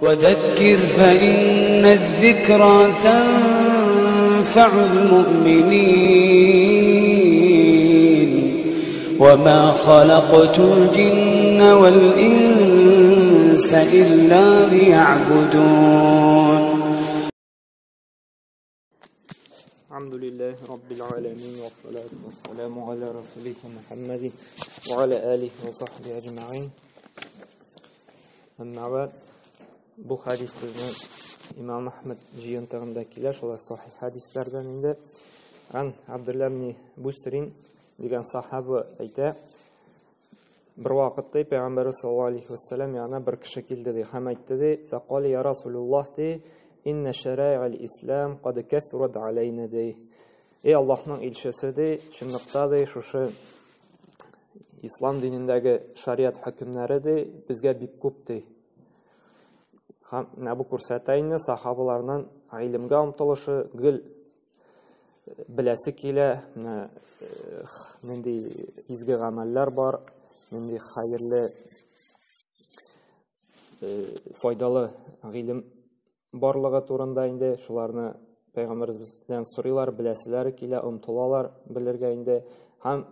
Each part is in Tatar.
وذكر فإن الذكرى تنفع المؤمنين وما خلقت الجن والإنس إلا ليعبدون. الحمد لله رب العالمين والصلاة والسلام على رسوله محمد وعلى آله وصحبه أجمعين. أما بعد, бу хадис безнең Имам Әхмәд җыентыгында килә, шулай сахих хадисләрдән инде. Ан Абдулла ибн Бусрин дигән сахаба әйтә, бер вакытта Пәйгамбәрбез саллаллаһу алейхи вәссәлам янына бер кеше килде ди һәм әйтте ди: "Фәкале я Расулуллаһ ди, инна шараи'ал ислам кад кәсурат алейна ди. Эй Аллаһның илчесе ди, чынлыкта ди, шушы ислам динендәге шариат хөкемнәре ди безгә бик күп ди." Һәм менә бу күрсәтә инде сахабаларның гыйлемгә омтылышы, гел беләсе килә, менә нинди изге гамәлләр бар, нинди хәерле, файдалы гыйлем барлыгы турында инде шуларны пәйгамбәребездән сорыйлар, беләселәре килә, омтылалар белергә инде. Һәм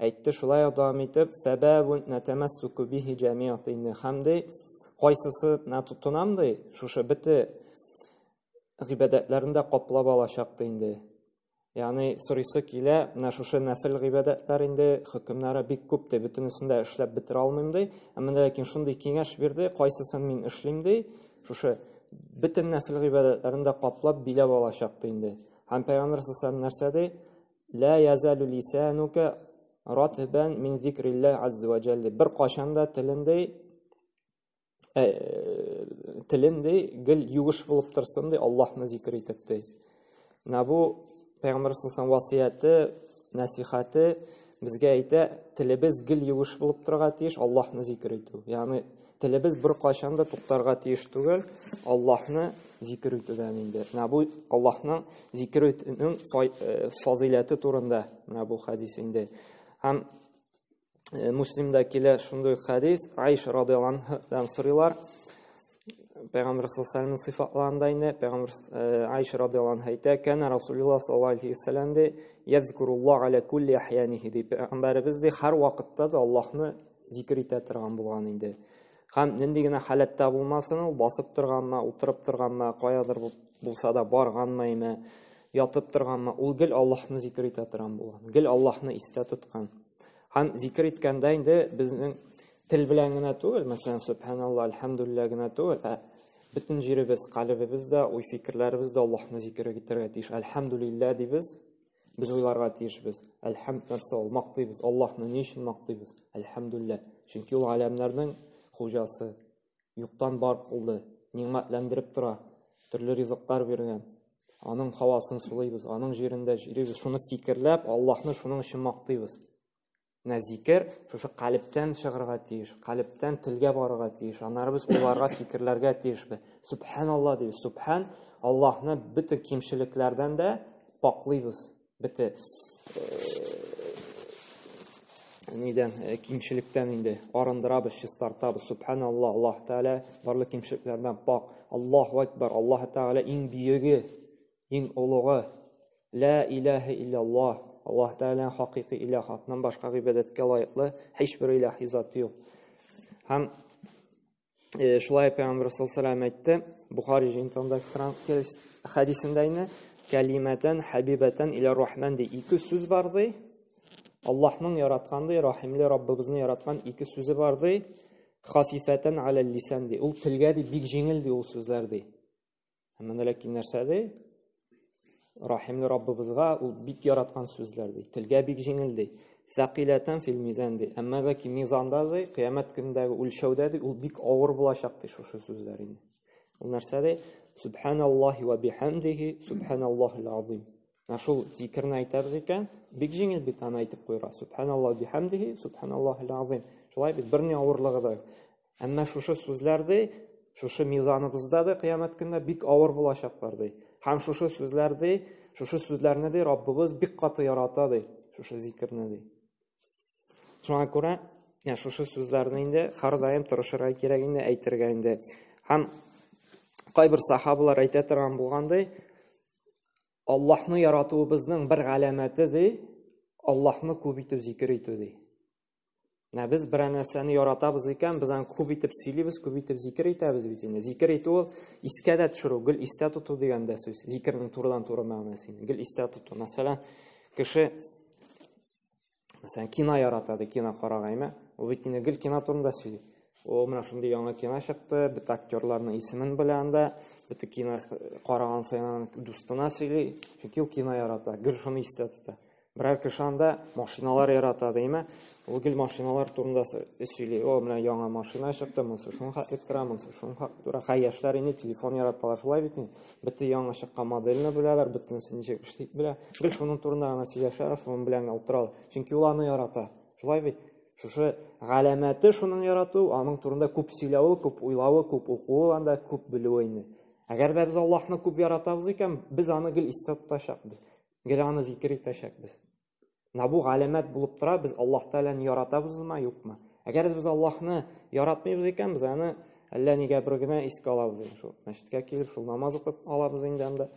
әйтте шулай ук дәвам итеп, сәбәбун натамассуку бихи җами'ат инде. Һәм ди, кайсысы на тотынам ди, шушы бөтен гыйбадәтләрен дә каплап алачак ди инде. Ягъни сорыйсы килә, менә шушы нәфил гыйбадәтләр инде хөкемнәре бик күп ди, бөтенесен дә эшләп бетерә алмыйм ди. Әмма ләкин шундый киңәш бирде, кайсысын мин эшлим ди, шушы бөтен нәфил гыйбадәтләрен дә каплап биләп алачак ди инде. Һәм Пәйгамбәр саллаллаһу алейһи ва сәлләм нәрсә ди? Ла язалу лисанука ратбан мин зикриллаһ азза ва җалла. Бер кашан да телен ди, гел югыш булып торсын ди, Аллаһны зикр итеп ди. Менә бу Пәйгамбәр саллаллаһу алейһи ва сәлләм васыяте, насихаты безгә әйтә, телебез гел югыш булып торырга тиеш, Аллаһны зикр итү. Ягъни телебез бер кашан да туктарга тиеш түгел, Аллаһны зикр итүдән инде. Менә бу Аллаһның зикр итүнең фазыйләте турында менә бу хадис инде. Һәм Муслимда килә шундый хадис, Айша радиаллаһу анһадан сорыйлар. Пәйгамбәр саллаллаһу алейһи ва сәлләмнең сыйфатларында инде Пәйгамбәр Айша радиаллаһу анһа әйтә, Кана Расулуллаһ саллаллаһу алейһи ва сәлләм ди, язкуруллаһ аля кулли ахьянихи ди. Пәйгамбәребез ди һәр вакытта да Аллаһны зикр итә торган булган инде. Һәм нинди генә халәттә булмасын, ул басып торганмы, утырып торганмы, каядыр булса да барганмы име, ятып торганмы, ул гел Аллаһны зикр итә торган булган, гел Аллаһны истә тоткан. Һәм зикр иткәндә инде безнең тел белән генә түгел, мәсәлән, субханаллаһ, альхамдулилла генә түгел, ә бөтен җиребез, калебебез дә, уй-фикерләребез дә Аллаһны зикр итәргә тиеш. Альхамдулилла дибез, без уйларга тиешбез. Әлхәмд нәрсә ул? Мактыйбыз. Аллаһны ни өчен мактыйбыз? Әлхәмдулилла. Чөнки ул галәмнәрнең хуҗасы. Юктан бар кылды, ни'мәтләндереп тора, төрле ризыклар биргән. Аның һавасын сулыйбыз, аның җирендә йөрибез. Шуны фикерләп, Аллаһны шуның өчен мактыйбыз. Менә зикер шушы калебтән чыгарга тиеш, калебтән телгә барырга тиеш. Аннары без уйларга, фикерләргә тиешбез. Субханаллаһ дибез. Субхан Аллаһны бөтен кимчелекләрдән дә паклыйбыз. Бөтен нидән, кимчелектән инде арындырабыз, чистартабыз. Субханаллаһ, Аллаһ Тәгалә барлык кимчелекләрдән пак. Аллаһу акбар, Аллаһ Тәгалә иң бөеге, иң олугы. Ла илаһа илляллаһ, Аллаһ Тәгалә хакыйкый илаһ, аннан башка гыйбадәткә лаеклы һичбер илаһи зат юк. Һәм шулай Пәйгамбәр саллаллаһу алейһи ва сәлләм әйтте, Бухари җыентыгында хадисендә инде, кәлимәтән хәбибәтән иля рахман ди, ике сүз бар ди. Аллаһның яраткан ди, рахимле Раббыбызны яраткан ике сүзе бар ди. Хафифәтән аля лисан ди. Ул телгә ди бик җиңел ди ул сүзләр ди. Әмма ләкин нәрсә ди? Рахимле Раббыбызга ул бик яраткан сүзләр ди. Телгә бик җиңел ди. Сәкыйләтән фил мизан ди. Әмма ләкин мизанда ди, кыямәт көнендәге үлчәүдә ди, ул бик авыр булачак ди шушы сүзләр инде. Ул нәрсә ди? Субханаллаһи ва бихамдихи, субханаллаһил азим. Менә шул зикерне әйтәбез икән, бик җиңел бит аны әйтеп куйырга. Субханаллаһи бихамдихи, субханаллаһил азим. Шулай бит, берни авырлыгы да юк. Әмма шушы сүзләр ди, шушы мизаныбызда да кыямәт көнендә бик авыр булачаклар ди. Һәм шушы сүзләр ди, шушы сүзләрне ди Раббыбыз бик каты ярата ди, шушы зикерне ди. Шуңа күрә, я шушы сүзләрне инде һәрдаим тырышырга кирәк инде әйтергә инде. Һәм кайбер сахабалар әйтә торган булган ди, Аллаһны яратуыбызның бер галәмәте ди, Аллаһны күп итеп зикер итү ди. Менә без берәр нәрсәне яратабыз икән, без аны күп итеп сөйлибез, күп итеп зикер итәбез бит инде. Зикер итү ул искә дә төшерү, гел истә тоту дигән дә сүз. Зикернең турыдан-туры мәгънәсе инде. Гел истә тоту. Мәсәлән, кеше мәсәлән, кино ярата ди, кино карарга, әйме? Ул бит инде гел кино турында сөйли. О, менә шундый яңа кино чыкты, бөтә актерларның исемен белә анда, бөтен кино караган саен аның дустына сөйли, чөнки ул кино ярата, гел шуны истә тота. Берәр кеше анда машиналар ярата димә, ул гел машиналар турында сөйли. О, менә яңа машина чыкты, монысы шуның хәтле тора, монысы шуның хәтле тора. Хәй, яшьләр инде телефон яраталар, шулай бит инде. Бөтен яңа чыккан модельне беләләр, бөтенесе ничек эшли белә. Гел шуның турында гына сөйләшәләр, шуның белән генә утыралар. Чөнки ул аны ярата. Шулай бит. Шушы галәмәте шуның ярату, аның турында күп сөйләве, күп уйлавы, күп укуы анда, күп белүе инде. Әгәр дә без Аллаһны күп яратабыз икән, без аны гел истә тотачакбыз. Гел аны зикер итәчәкбез. Менә бу галәмәт булып тора, без Аллаһ Тәгаләне яратабызмы, юкмы? Әгәр дә без Аллаһны яратмыйбыз икән, без аны әллә нигә бер генә искә алабыз инде шул. Мәчеткә килеп, шул намаз укып алабыз инде анда.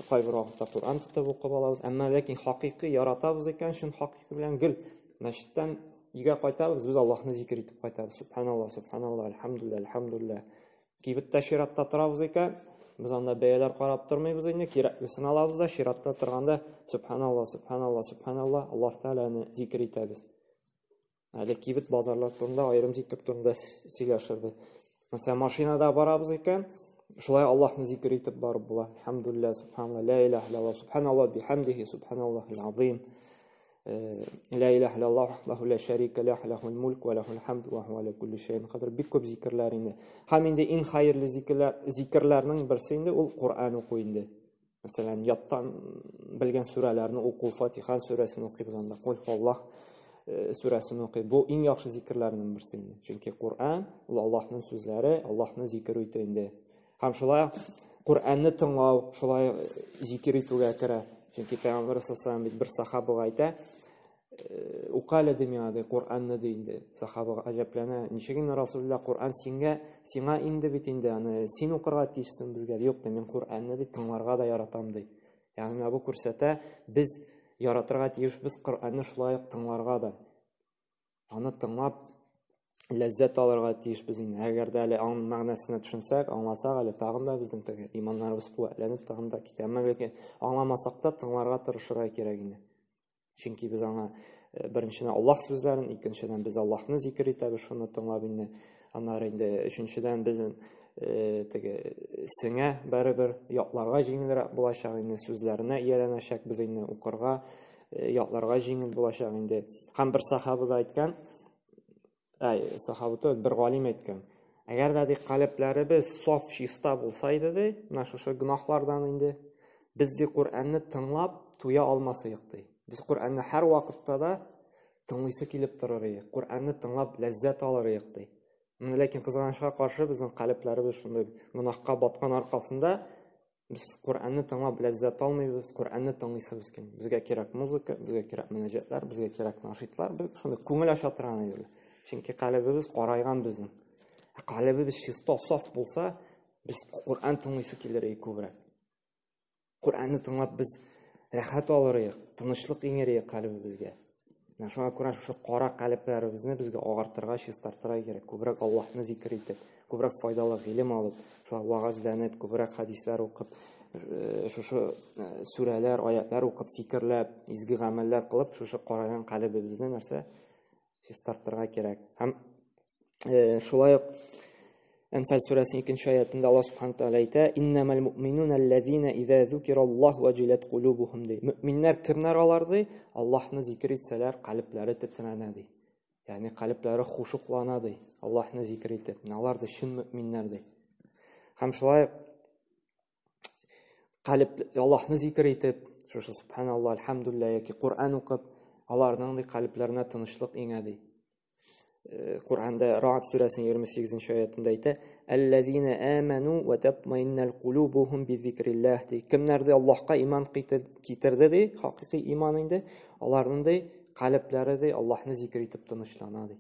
Кайбер вакытта Коръән тотып укып алабыз. Әмма ләкин хакыйкый яратабыз икән, чын хакыйкый белән гел мәчеттән өйгә кайтабыз, без Аллаһны зикер итеп кайтабыз. Субханаллаһ, субханаллаһ, альхамдулилла, альхамдулилла. Кибеттә чиратта торабыз икән, без анда бәяләр карап тормыйбыз инде, кирәклесен алабыз да, чиратта торганда субханаллаһ, субханаллаһ, субханаллаһ, Аллаһ Тәгаләне зикер итәбез. Әле кибет базарлар турында аерым зикер турында сөйләшербез. Мәсәлән, машинада барабыз икән, шулай Аллаһны зикер итеп барып була. Әлхәмдүлилләһ, субханаллаһ, ла илаһа иллаллаһ, субханаллаһ бихамдихи, субханаллаһил азим. Ла илаһа иллаллаһ вахдаху ла шәрика лах, лахул мульк ва лахул хамд ва хуа аля кулли шәйин кадир. Бик күп зикерләр инде. Һәм инде иң хәерле зикерләр, зикерләрнең берсе инде ул Коръән уку инде. Мәсәлән, яттан белгән сүрәләрне уку, Фатиха сүрәсен укыйбыз анда, Кул Аллаһ сүрәсен укый. Бу иң яхшы зикерләрнең берсе инде. Чөнки Коръән ул Аллаһның сүзләре, Аллаһны зикер итү инде. Һәм шулай Коръәнне тыңлау шулай зикер итүгә керә. Чөнки Пәйгамбәр саллаллаху бит бер сахабага әйтә, укы әле ди миңа ди Коръәнне ди инде. Сахаба гаҗәпләнә, ничек инде Расулулла Коръән сиңа, сиңа инде бит инде аны син укырга тиешсең безгә. Юк ди, мин Коръәнне ди тыңларга да яратам ди. Ягъни бу күрсәтә, без яратырга тиешбез Коръәнне шулай ук тыңларга да. Аны тыңлап ләззәт алырга тиешбез инде. Әгәр дә әле аның мәгънәсенә төшенсәк, аңласак, әле тагын да безнең теге иманнарыбыз куәтләнеп тагын да китә. Әмма ләкин аңламасак та тыңларга тырышырга кирәк инде. Чөнки без аңа беренчедән Аллаһ сүзләрен, икенчедән без Аллаһны зикер итәбез, шуны тыңлап инде. Аннары инде өченчедән безнең теге сеңә барыбер ятларга җиңелрәк булачак инде, сүзләренә ияләнәчәкбез инде, укырга, ятларга җиңел булачак инде. Һәм бер сахаба да әйткән, әй, сахаба түгел, бер галим әйткән. Әгәр дә ди калебләребез саф, чиста булса иде ди, менә шушы гөнаһлардан инде без ди Коръәнне тыңлап туя алмас идек ди. Без Коръәнне һәр вакытта да тыңлыйсы килеп торыр идек. Коръәнне тыңлап ләззәт алыр идек ди. Менә ләкин кызганычка каршы безнең калебләребез шундый гөнаһка баткан аркасында без Коръәнне тыңлап ләззәт алмыйбыз, Коръәнне тыңлыйсыбыз килми. Безгә кирәк музыка, безгә кирәк мөнәҗәтләр, безгә кирәк нашидлар, без шундый күңел ача торган әйберләр. Чөнки калебебез карайган безнең. Ә калебебез чиста, саф булса, без Коръән тыңлыйсы килер иде күбрәк. Коръәнне тыңлап без рәхәт алыр идек, тынычлык иңер иде калебебезгә. Менә шуңа күрә шушы кара калебләребезне безгә агартырга, чистартырга кирәк. Күбрәк Аллаһны зикер итеп, күбрәк файдалы гыйлем алып, шулай вәгазьләнеп, күбрәк хәдисләр укып, шушы сүрәләр, аятлар укып, фикерләп, изге гамәлләр кылып, шушы караган калебебезне нәрсә чистартырга кирәк. Һәм шулай ук Әнфәл сүрәсенең икенче аятында Аллаһ субхана тәгалә әйтә: "Иннамал муъминуна аллазина иза зукираллаһу ваҗилат кулубухум" ди. Мөэминнәр кемнәр алар ди? Аллаһны зикер итсәләр, калебләре тетрәнә ди. Ягъни калебләре хушуклана ди. Аллаһны зикер итеп. Менә алар да чын мөэминнәр ди. Һәм шулай калеб Аллаһны зикер итеп, шушы субханаллаһ, альхамдулилла яки Коръән укып, аларның ди калебләренә тынычлык иңә ди. Коръәндә Рa'д сүрәсенең 28-нче аятында әйтә: "Әлләзина аману ва татмаиннал кулубухум бизикриллаһ" ди. Кемнәр ди Аллаһка иман китерде ди, хакыйкый иман инде, аларның ди калебләре ди Аллаһны зикер итеп тынычлана ди.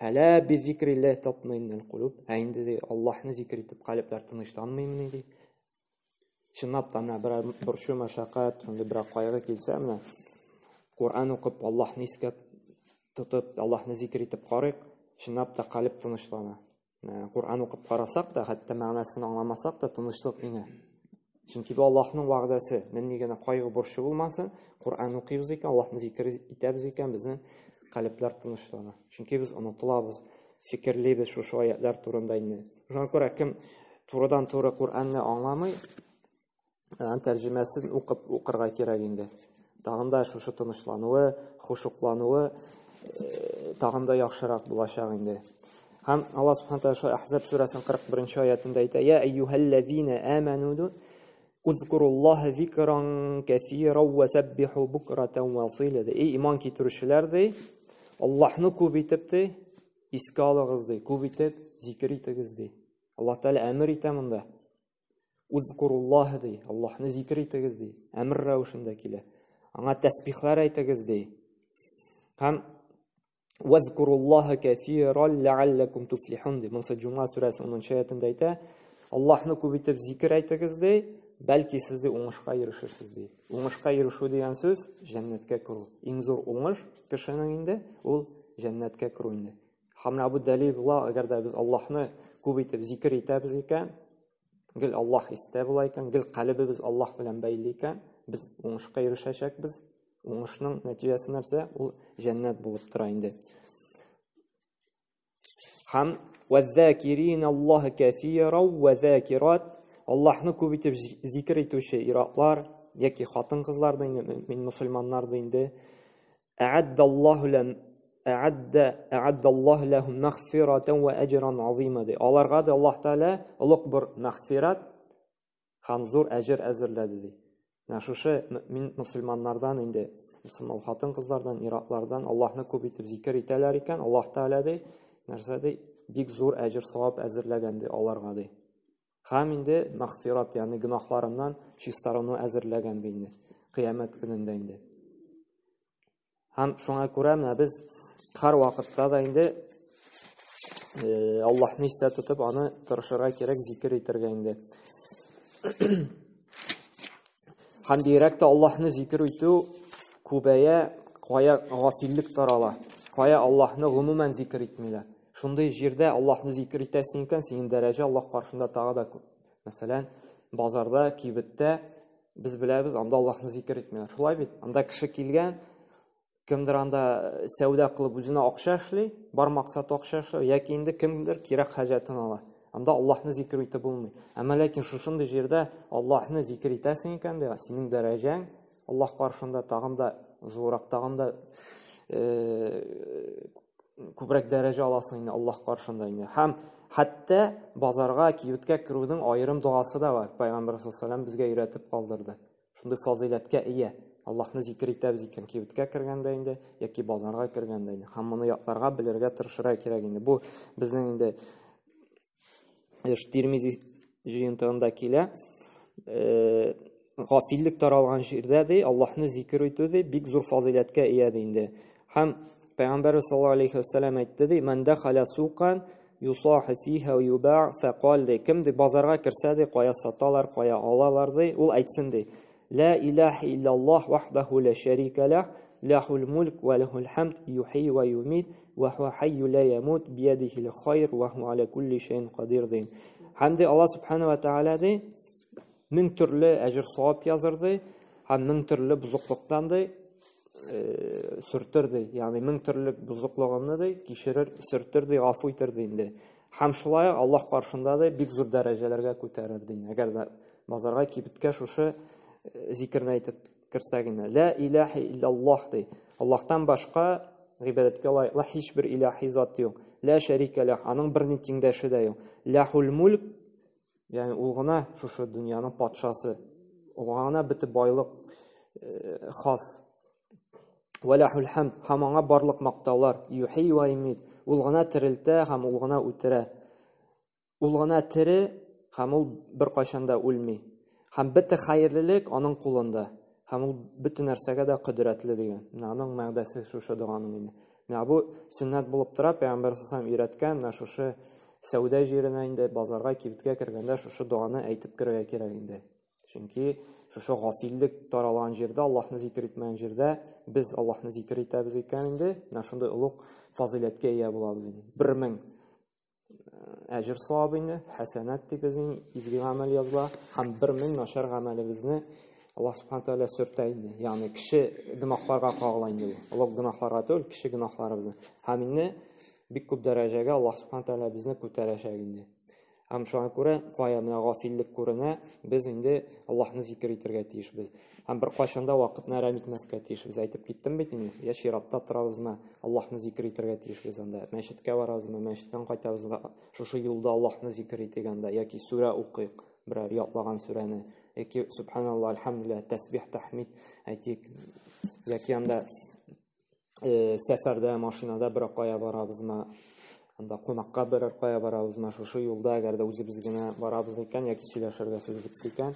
Әлә би зикрилләһи татмаиннул кулуб. Ә инде ди Аллаһны зикр итеп калебләр тынычланмыймыни ди. Чынлап та менә берәр борчу, мәшәкать, шундый берәр кайгы килсә, менә Коръән укып, Аллаһны искә тотып, Аллаһны зикр итеп карыйк, чынлап та калеб тынычлана. Коръән укып карасак та, хәтта мәгънәсен аңламасак та, тынычлык иңә. Чөнки бу Аллаһның вәгъдәсе. Нинди генә кайгы борчу булмасын, Коръән укыйбыз икән, Аллаһны зикр итәбез икән, безнең калебләр тынычлана. Чөнки без онытылабыз, фикерлибез шушы аятлар турында инде. Шуңа күрә кем турыдан-туры Коръәнне аңламый, аның тәрҗемәсен укып укырга кирәк инде. Тагын да шушы тынычлануы, хушуклануы тагын да яхшырак булачак инде. Һәм Аллаһ Субхану тәгалә шул Әхзаб сүрәсенең 41 аятында әйтә: "Я әйюһәлләзина аману узкуруллаһа зикран кәсира ва саббиху букратан ва асила". Эй иман китерүчеләр ди, Аллаһны күп итеп ди, искә алыгыз ди, күп итеп зикер итегез ди. Аллаһ Тәгалә әмер итә монда. Узкуруллаһ ди, Аллаһны зикер итегез ди. Әмер рәвешендә килә. Аңа тәсбихләр әйтегез ди. Һәм Вазкуруллаһа кәсиран ләалләкум туфлихун ди. Монысы Җумга сүрәсе 10 аятында әйтә. Аллаһны күп итеп зикер әйтегез ди, бәлки сез ди уңышка ирешерсез ди. Уңышка ирешү дигән сүз җәннәткә керү. Иң зур уңыш кешенең инде ул җәннәткә керү инде. Һәм менә бу дәлил була, әгәр дә без Аллаһны күп итеп зикер итәбез икән, гел Аллаһ истә була икән, гел калебебез Аллаһ белән бәйле икән, без уңышка ирешәчәкбез. Уңышның нәтиҗәсе нәрсә? Ул җәннәт булып тора инде. Һәм вәззакирин Аллаһ кәсира вә закират Аллаһны күп итеп зикер итүче ир-атлар яки хатын-кызлар да инде, мөэмин мусульманнар да инде Әгаддаллаһу ләм әгадда әгаддаллаһу ләһум мәгъфиратан ва әҗран азима ди. Аларга да Аллаһ Тәгалә олуг бер мәгъфират һәм зур әҗер әзерләде ди. Менә шушы мөэмин мусульманнардан инде мусульман хатын-кызлардан, ир-атлардан Аллаһны күп итеп зикер итәләр икән, Аллаһ Тәгалә ди, нәрсә ди? Бик зур әҗер савап әзерләгән ди аларга ди. Һәм инде мәгъфират, ягъни гөнаһларыннан чистарыну әзерләгән ди инде кыямәт көнендә инде. Һәм шуңа күрә менә без һәр вакытта да инде Аллаһны истә тотып, аны тырышырга кирәк, зикер итәргә инде. Һәм бигрәк тә Аллаһны зикер итү күбәя, кая гафиллек тарала, кая Аллаһны гомумән зикер итмиләр. Шундый җирдә Аллаһны зикер итәсең икән, синең дәрәҗә Аллаһ каршында тагы да күп. Мәсәлән, базарда, кибеттә без беләбез, анда Аллаһны зикер итмиләр. Шулай бит? Анда кеше килгән, кемдер анда сәүдә кылып үзенә акча эшли, бар максаты акча эшләү, яки инде кемдер кирәк хаҗәтен ала. Анда Аллаһны зикер итеп булмый. Әмма ләкин шушындый җирдә Аллаһны зикер итәсең икән, дә, синең дәрәҗәң Аллаһ каршында тагын да зуррак, тагын да күбрәк дәрәҗә аласың инде Аллаһ каршында инде. Һәм хәтта базарга, кибеткә керүнең аерым догасы да бар. Пәйгамбәр саллаллаху безгә өйрәтеп калдырды. Шундый фазыйләткә ия. Аллаһны зикер итәбез икән кибеткә кергәндә инде яки базарга кергәндә инде. Һәм моны ятларга, белергә тырышырга кирәк инде. Бу безнең инде Эш Тирмизи җыентыгында килә. Гафиллек таралган җирдә ди, Аллаһны зикер итү ди, бик зур фазыйләткә ия ди инде. Һәм Пәйгамбәр саллаллаһу алейхи ва сәлләм әйтте ди, "Ман дахала сукан юсаху фиха ва юба' фақал" ди. Кем ди базарга керсә ди, кая саталар, кая алалар ди, ул әйтсен ди. Ла илаһа иллаллаһ вахдаху ла шәрика лах, лахул мульк ва лахул хамд, юхи ва юмит, ва хуа хайю ла ямут, биядихил хайр ва хуа аля кулли шәйин кадир ди. Һәм ди Аллаһ субхана ва тааля ди, мең төрле әҗер савап языр ди, һәм мең төрле бозыклыктан ди, сөртер ди. Ягъни мең төрле бозыклыгыңны ди, кичерер, сөртер ди, гафу итер ди инде. Һәм шулай Аллаһ каршында ди бик зур дәрәҗәләргә күтәрер ди. Әгәр дә базарга, кибеткә шушы зикерне әйтеп керсә генә. Ла илаһа иллаллаһ ди. Аллаһтан башка гыйбадәткә лаеклы һичбер илаһи зат юк. Ла шәрикә ләх, аның берни тиңдәше дә юк. Ләхул мульк, ягъни ул гына шушы дөньяның патшасы. Ул гына бөтен байлык хас. Вә ләхул хамд, һәм аңа барлык мактаулар. Юхи вә юмит, ул гына терелтә һәм ул гына үтерә. Ул гына тере һәм ул беркайчан да үлми. Һәм бөтен хәерлелек аның кулында. Һәм ул бөтен нәрсәгә дә кодрәтле дигән. Менә аның мәгънәсе шушы доганың инде. Менә бу сөннәт булып тора, Пәйгамбәр саллаллаху алейһи өйрәткән, менә шушы сәүдә җиренә инде базарга, кибеткә кергәндә шушы доганы әйтеп керергә кирәк инде. Чөнки шушы гафиллек таралган җирдә, Аллаһны зикр итмәгән җирдә без Аллаһны зикр итәбез икән инде, менә шундый олуг фазыйләткә ия булабыз инде. 1000 әҗер савабы инде, хәсәнәт дип безнең изге гамәл языла, һәм 1000 начар гамәлебезне Аллаһ субхана тәгалә сөртә инде. Ягъни кеше гөнаһларга кагыла инде бу. Олуг гөнаһларга түгел, кеше гөнаһларыбызны. Һәм инде бик күп дәрәҗәгә Аллаһ субхана тәгалә безне күтәрәчәк инде. Һәм шуңа күрә кая менә гафиллек күренә, без инде Аллаһны зикр итәргә тиешбез. Һәм бер кайчан да вакытны әрәм итмәскә тиешбез. Әйтеп киттем бит инде, я чиратта торабызмы, Аллаһны зикр итәргә тиешбез анда. Мәчеткә барабызмы, мәчеттән кайтабызмы, шушы юлда Аллаһны зикр итик анда, яки сүрә укыйк, берәр ятлаган сүрәне, яки субханаллах, альхамдулилла, тәсбих, тәхмид әйтик, яки анда сәфәрдә, машинада бер кая барабызмы, анда кунакка берәр кая барабызмы, шушы юлда әгәр дә үзебез генә барабыз икән, яки сөйләшергә сүз бетте икән,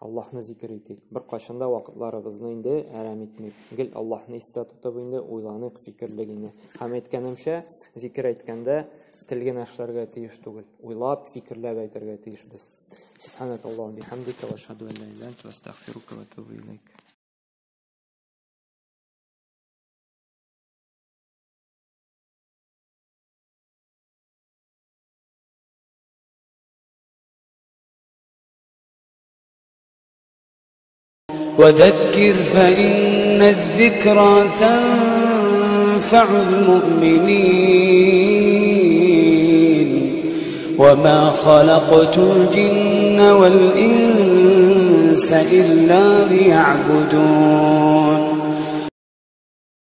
Аллаһны зикр итик. Бер кайчан да вакытларыбызны инде әрәм итмик. Гел Аллаһны истә тотып инде уйланыйк, фикерлик инде. Һәм әйткәнемчә, зикр әйткәндә тел генә эшләргә тиеш түгел. Уйлап, фикерләп әйтергә тиешбез. Субханакаллаху бихамдика ва ашһаду ан ла илаһа илля анта ва астагфирука ва атубу илейк. وذكر فإن الذكرى تنفع المؤمنين وما خلقت الجن والإنس إلا ليعبدون.